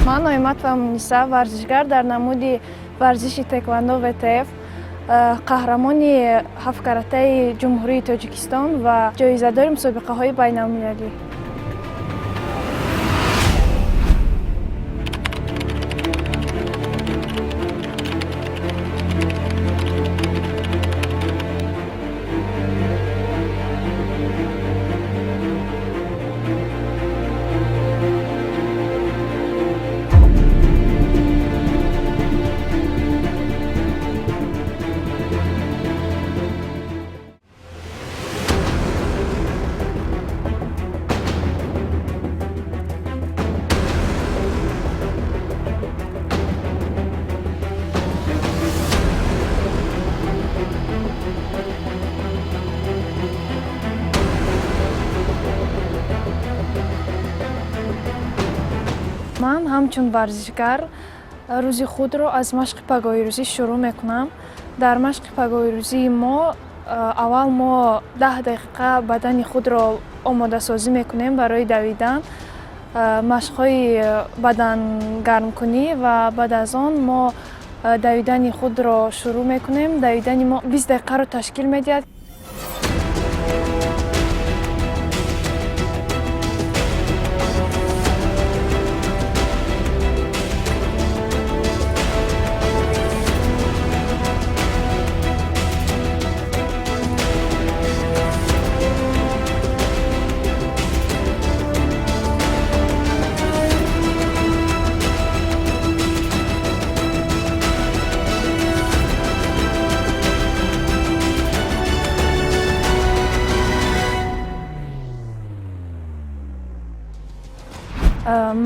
Ман Ойматова Муниса, варзишгар дар намуди варзиши тэквондо ВТФ, қаҳрамони ҳафткаратаи Ҷумҳурии Тоҷикистон ва ҷоизадори мусобиқаҳои байналмилалӣ. Ман ҳамчун варзишгар рӯзи худро аз машқи пагоҳирӯзӣ шурӯъ мекунам. Дар машқи пагоҳирӯзии мо аввал мо 10 дақиқа бадани худро омодасозӣ мекунем барои давидан, машқҳои бадангармкунӣ, ва баъд аз он мо давидани худро шурӯъ мекунем. Давидани мо 20 дақиқаро ташкил медиҳад.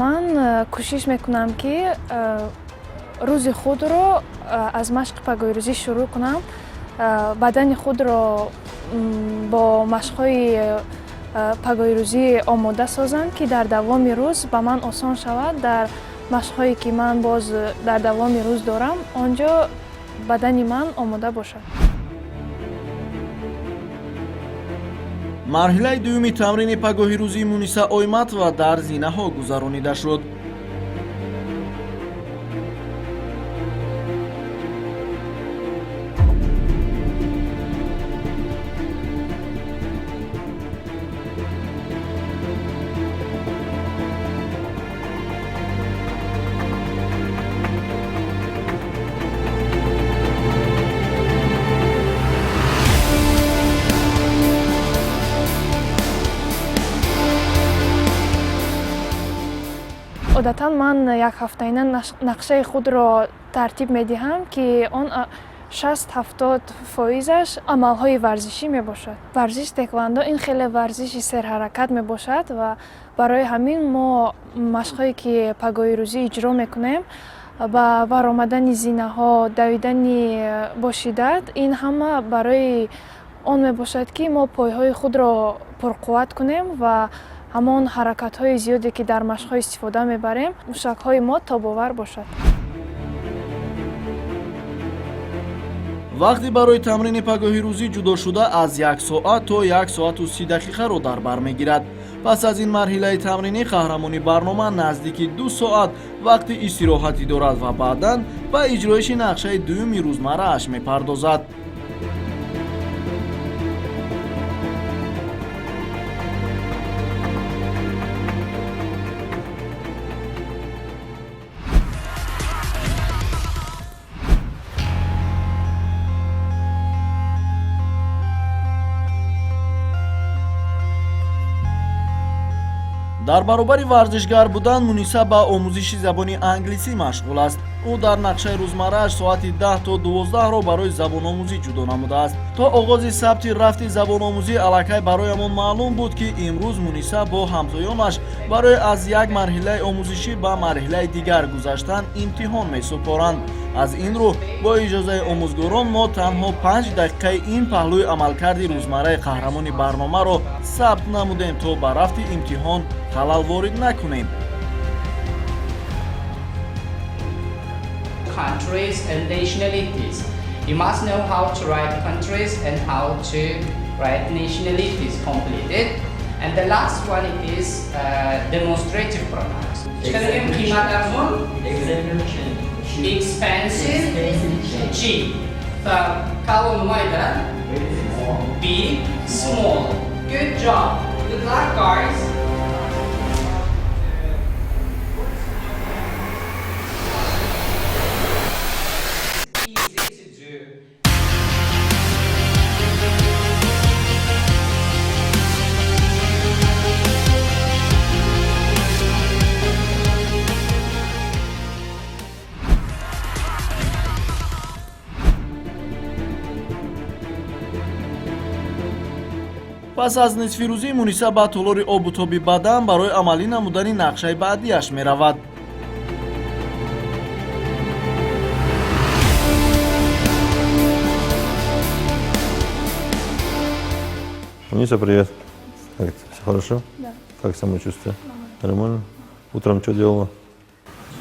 Ман кӯшиш мекунам, ки рӯзи худро аз машқи пагоҳирӯзӣ шурӯъ кунам, бадани худро бо машқҳои пагоҳирӯзӣ омода созам, ки дар давоми рӯз ба ман осон шавад. Дар машқҳое, ки ман боз дар давоми рӯз дорам, он ҷо бадани ман омода бошад. Марҳилаи дуюми тамрини пагоҳирӯзии Муниса Ойматова дар зинаҳо гузаронида шуд. Одатан ман якҳафтаина нақшаи худро тартиб медиҳам, ки он 60-70 фоизаш амалҳои варзишӣ мебошад. Варзиши тэквондо ин хеле варзиши серҳаракат мебошад ва барои ҳамин мо машқҳое, ки пагоҳирӯзӣ иҷро мекунем, ба баромадани зинаҳо, давидани бо шиддат, ин ҳама барои он мебошад, ки мо пойҳои худро пурқувват кунем ва ҳамон ҳаракатҳои зиёде, ки дар машқҳо истифода мебарем, мушакҳои мо тобовар бошад. Вақти барои тамрини пагоҳирӯзӣ ҷудошуда аз як соат то як соату 30 дақиқаро дар бар мегирад. Пас аз ин марҳилаи тамринӣ қаҳрамони барнома наздики 2 соат вақти истироҳатӣ дорад ва баъдан ба иҷроиши нақшаи дуюми рӯзмаррааш мепардозад. Дар баробари варзишгар будан Муниса ба омӯзиши забони англисӣ машғул аст. Ӯ дар нақшаи рӯзмаррааш соати 10 то 12-ро барои забономӯзӣ ҷудо намудааст. То оғози сабти рафти забономӯзӣ аллакай бароямон маълум буд, ки имрӯз Муниса бо ҳамтоёнаш барои аз як марҳилаи омӯзишӣ ба марҳилаи дигар гузаштан имтиҳон месупоранд. Аз ин рӯ бо иҷозаи омӯзгорон мо танҳо 5 дақиқаи ин паҳлӯи амалкарди рӯзмарраи қаҳрамони барномаро сабт намудем, то ба рафти имтиҳон халал ворид накунем. Countries and nationalities. You must know how to write countries and how to write nationalities completed. And the last one, it is demonstrative pronouns. Чӣ кардем? Қимат арзон? Expensive, cheap. Ва калон, майда? Big, small. Good job. Good luck, guys. Easy to do. Пас аз нисфирӯзӣ Муниса ба толори обутоби бадан барои амалӣ намудани нақшаи баъдиаш меравад. Муниса, привет. Как ты? Все хорошо? Да. Как самочувствие? Нормально? Утром что делала?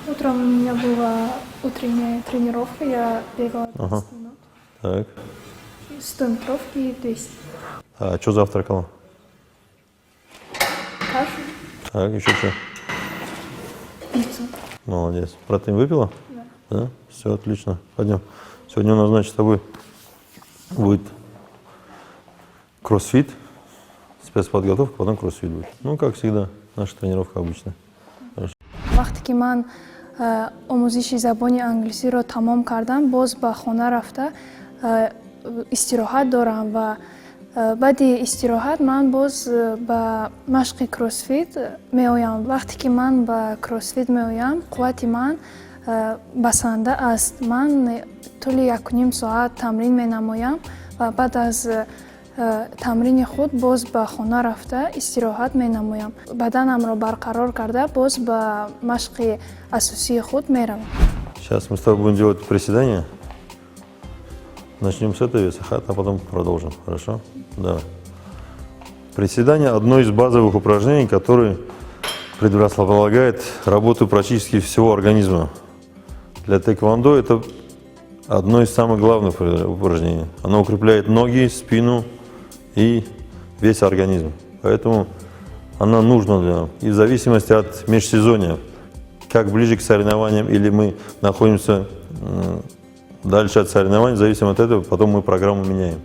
Утром у меня была утренняя тренировка, я бегала 20 минут. 100 метровки и 200. А что завтракала? Кашу, Так, еще что? Пиццу. Молодец. Протеин выпила? Да. Да? Все, отлично. Пойдем. Сегодня у нас, значит, с тобой будет кроссфит, спецподготовка, потом кроссфит будет. Ну, как всегда, наша тренировка обычная. Вақте ки ман омӯзиши забони англисиро тамом кардам, боз ба хона рафта истироҳат дорам ва баъди истироҳат ман боз ба машқи кроссфит меоям. Вақте ки ман ба кроссфит меоям, қуввати ман басанда аст. Ман тӯли 1,5 соат тамрин менамоям ва баъд аз тамрини худ боз ба хона рафта истироҳат менамоям. Баданамро барқарор карда, боз ба машқи асосии худ меравам. Сейчас мы с тобой будем делать приседания. Начнем с этого веса, а потом продолжим. Хорошо? Давай. Приседание – одно из базовых упражнений, которое предрасполагает работу практически всего организма. Для тэквондо это одно из самых главных упражнений. Оно укрепляет ноги, спину и весь организм. Поэтому она нужна для. И в зависимости от межсезонья, как ближе к соревнованиям или мы находимся дальше от соревнований, в зависимости от этого потом мы программу меняем.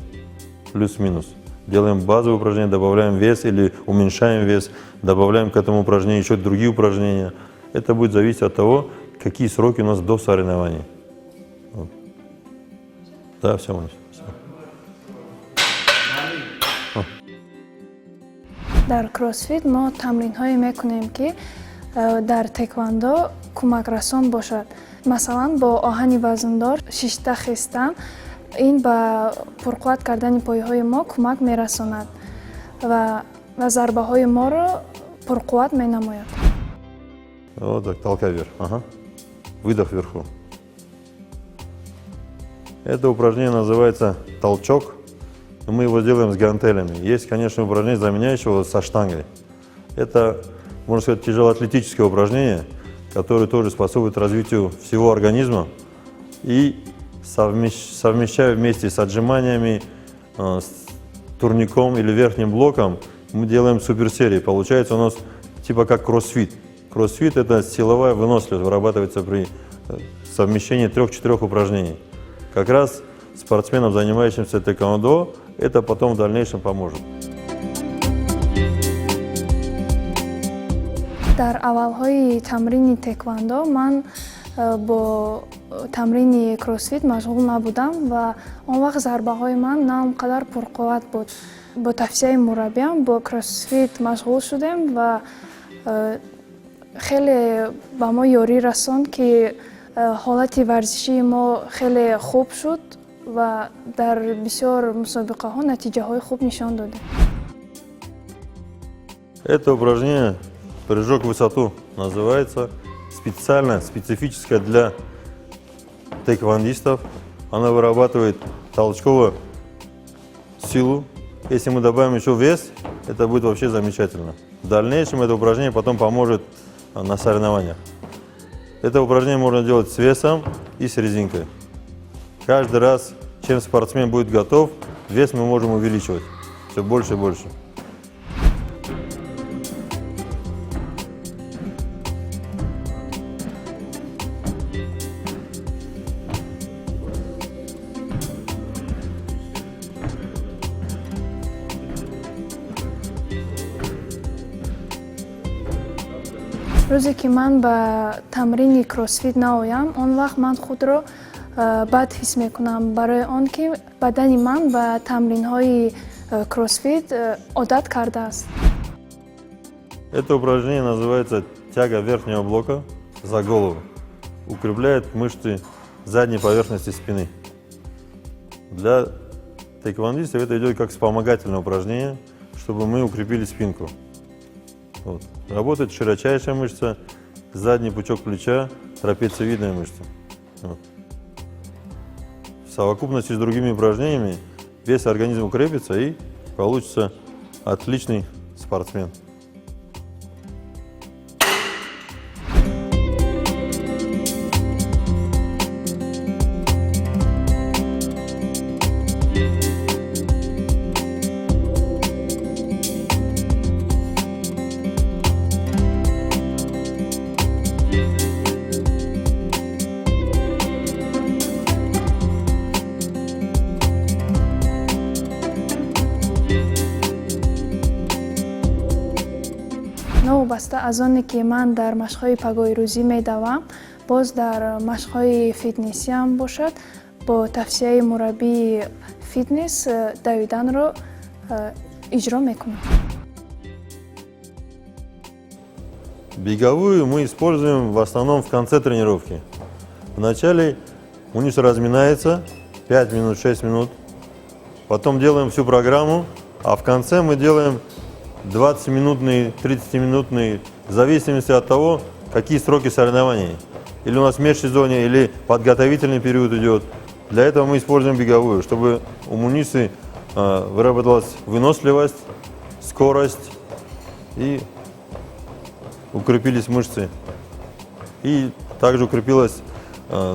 Плюс-минус. Делаем базовые упражнения, добавляем вес или уменьшаем вес, добавляем к этому упражнению еще другие упражнения. Это будет зависеть от того, какие сроки у нас до соревнований. Вот. Да, все, Манюсь, всё. Дар кроссфит мо тамринҳое мекунем, ки дар тэквондо кӯмакрасон бошад. Масалан, бо оҳани вазндор шишта хестан, ин ба пурқувват кардани пойҳои мо кӯмак мерасонад ва зарбаҳои моро пурқувват менамояд. Вот так, толкай вверх. Ага. Выдох вверху. Это упражнение называется толчок. Но мы его сделаем с гантелями. Есть, конечно, упражнение, заменяющего со штангой. Это, можно сказать, тяжелоатлетическое упражнение, которое тоже способствует развитию всего организма. И совмещая вместе с отжиманиями, с турником или верхним блоком, мы делаем суперсерии. Получается у нас типа как кроссфит. Кроссфит – это силовая выносливость, вырабатывается при совмещении трех-четырех упражнений. Как раз спортсменам, занимающимся тэквондо, это потом в дальнейшем поможет. Дар аввалҳои тамрини тэквондо ман бо тамрини кроссфит машғул набудам ва он вақт зарбаҳои ман на он қадар пурқувват буд. Бо тавсияи мураббиам бо кроссфит машғул шудем ва хеле ба мо ёрӣ расонд, ки ҳолати варзишии мо хеле хуб шуд ва дар бисёр мусобиқаҳо натиҷаҳои хуб нишон додем. Это упражнение «Прыжок в высоту» называется. Специально, специфическое для тэквондистов. Она вырабатывает толчковую силу. Если мы добавим еще вес, это будет вообще замечательно. В дальнейшем это упражнение потом поможет на соревнованиях. Это упражнение можно делать с весом и с резинкой. Каждый раз, чем спортсмен будет готов, вес мы можем увеличивать все больше и больше. Рӯзе ки ман ба тамрини кроссфит наоям, он вақт ман худро бад ҳис мекунам, барои он ки бадани ман ба тамринҳои кроссфит одат кардааст. Это упражнение называется тяга верхнего блока за голову. Укрепляет мышцы задней поверхности спины. Для таэквондистов это идет как вспомогательное упражнение, чтобы мы укрепили спинку. Вот. Работает широчайшая мышца, задний пучок плеча, трапециевидная мышца. Вот. В совокупности с другими упражнениями весь организм укрепится, и получится отличный спортсмен. Новобаста аз оне ки ман дар машқҳои пагоҳирӯзӣ медавам, боз дар машқҳои фитнесиам бошад, бо тавсияи мураббии фитнес давиданро иҷро мекунам. Беговую мы используем в основном в конце тренировки. Вначале Муниса разминается 5 минут, 6 минут. Потом делаем всю программу, а в конце мы делаем 20-минутные, 30-минутные, в зависимости от того, какие сроки соревнований. Или у нас межсезонье, или подготовительный период идет. Для этого мы используем беговую, чтобы у Мунисы выработалась выносливость, скорость и укрепились мышцы. И также укрепилось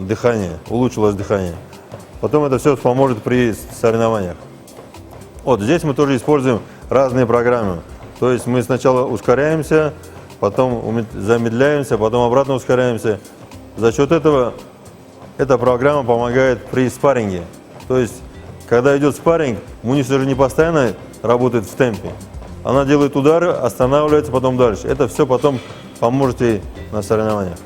дыхание, улучшилось дыхание. Потом это все поможет при соревнованиях. Вот здесь мы тоже используем разные программы. То есть мы сначала ускоряемся, потом замедляемся, потом обратно ускоряемся. За счет этого эта программа помогает при спарринге. То есть, когда идет спарринг, Муниса же не постоянно работает в темпе. Она делает удары, останавливается, потом дальше. Это все потом поможет ей на соревнованиях.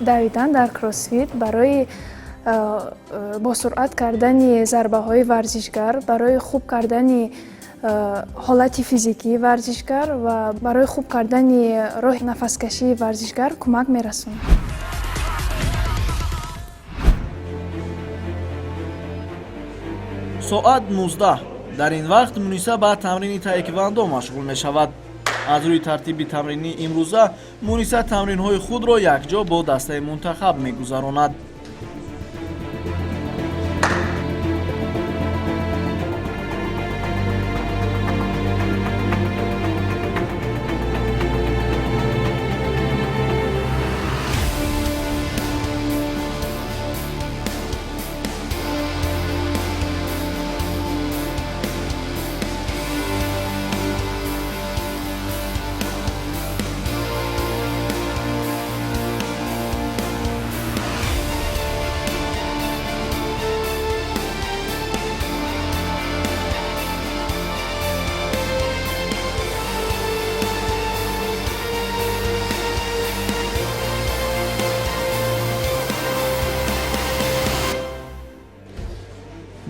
Давидан дар кроссфит барои босуръат кардани зарбаҳои варзишгар, барои хуб кардани ҳолати физикии варзишгар ва барои хуб кардани роҳи нафаскашии варзишгар кӯмак мерасонад. Соат 19. Дар ин вақт Муниса ба тамрини таэквандо машғул мешавад. Аз рӯи тартиби тамринии имрӯза Муниса тамринҳои худро якҷо бо дастаи мунтахаб мегузаронад.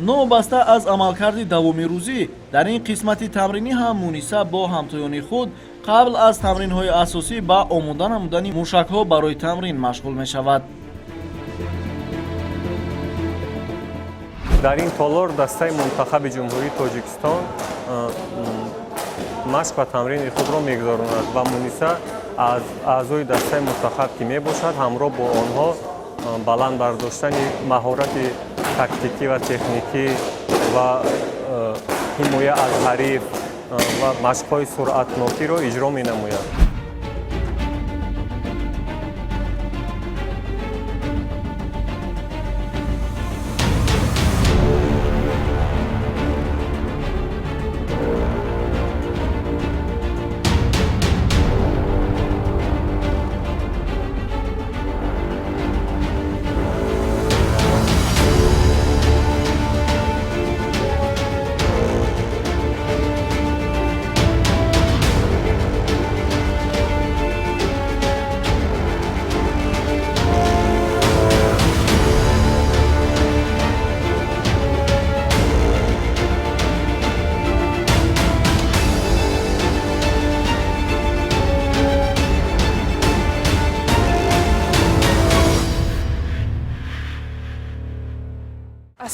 Новобаста аз амалкарди давоми рӯзӣ, дар ин қисмати тамринӣ ҳам Муниса бо ҳамтоёни худ қабл аз тамринҳои асосӣ ба омода намудани мушакҳо барои тамрин машғул мешавад. Дар ин толор дастаи мунтахаби Ҷумҳурии Тоҷикистон машқ ва тамрини худро мегузаронад ва Муниса аз аъзои дастаи мунтахаб ки мебошад, ҳамроҳ бо онҳо баланд бардоштани маҳорати тактикӣ ва техникӣ ва ҳимоя аз ҳариф ва машқҳои суръатнокиро иҷро менамояд.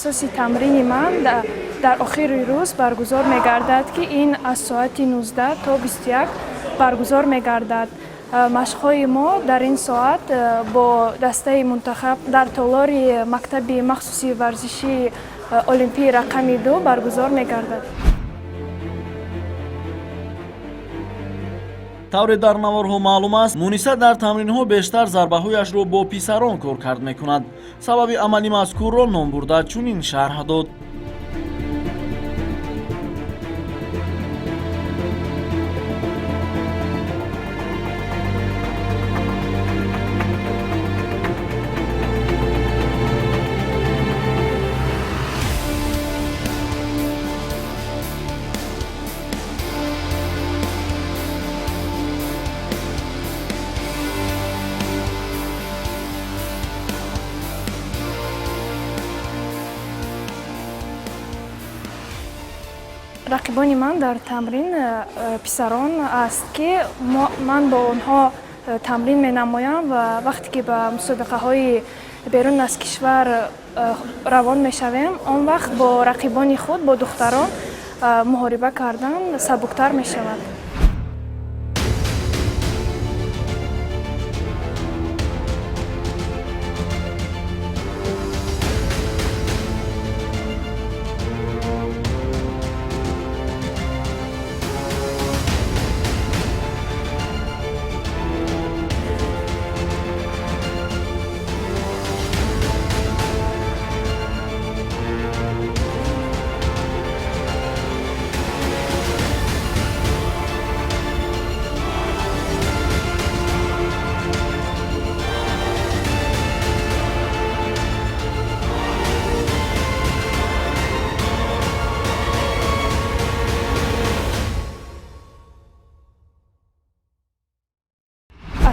Асоси тамрини ман дар охири рӯз баргузор мегардад, ки ин аз соати 19 то 21 баргузор мегардад. Машқҳои мо дар ин соат бо дастаи мунтахаб дар толори мактаби махсуси варзишии олимпии рақами 2 баргузор мегардад. Тавре дар наворҳо маълум аст, Муниса дар тамринҳо бештар зарбаҳояшро бо писарон коркард мекунад. Сабаби амали мазкурро номбурда чунин шарҳ дод. Рақибони ман дар тамрин писарон аст, ки ман бо онҳо тамрин менамоям ва вақте ки ба мусобиқаҳои берун аз кишвар равон мешавем, он вақт бо рақибони худ, бо духтарон муҳориба кардан сабуктар мешавад.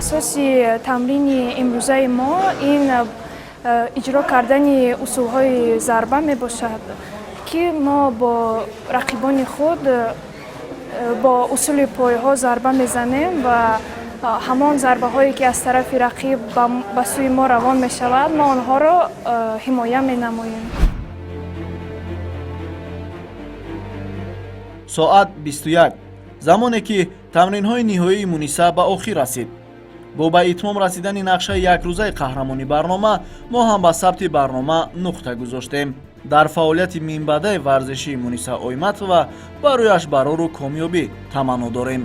Асоси тамрини имрӯзаи мо ин иҷро кардани усулҳои зарба мебошад, ки мо бо рақибони худ бо усули пойҳо зарба мезанем ва ҳамон зарбаҳое, ки аз тарафи рақиб ба сӯи мо равон мешавад, мо онҳоро ҳимоя менамоем. Соат 21, замоне ки тамринҳои ниҳоии Муниса ба охир расид. Бо ба итмом расидани нақшаи якрӯзаи қаҳрамони барнома, мо ҳам ба сабти барнома нуқта гузоштем. Дар фаъолияти минбаъдаи варзишии Муниса Ойматова барояш барору комёбӣ таманно дорем.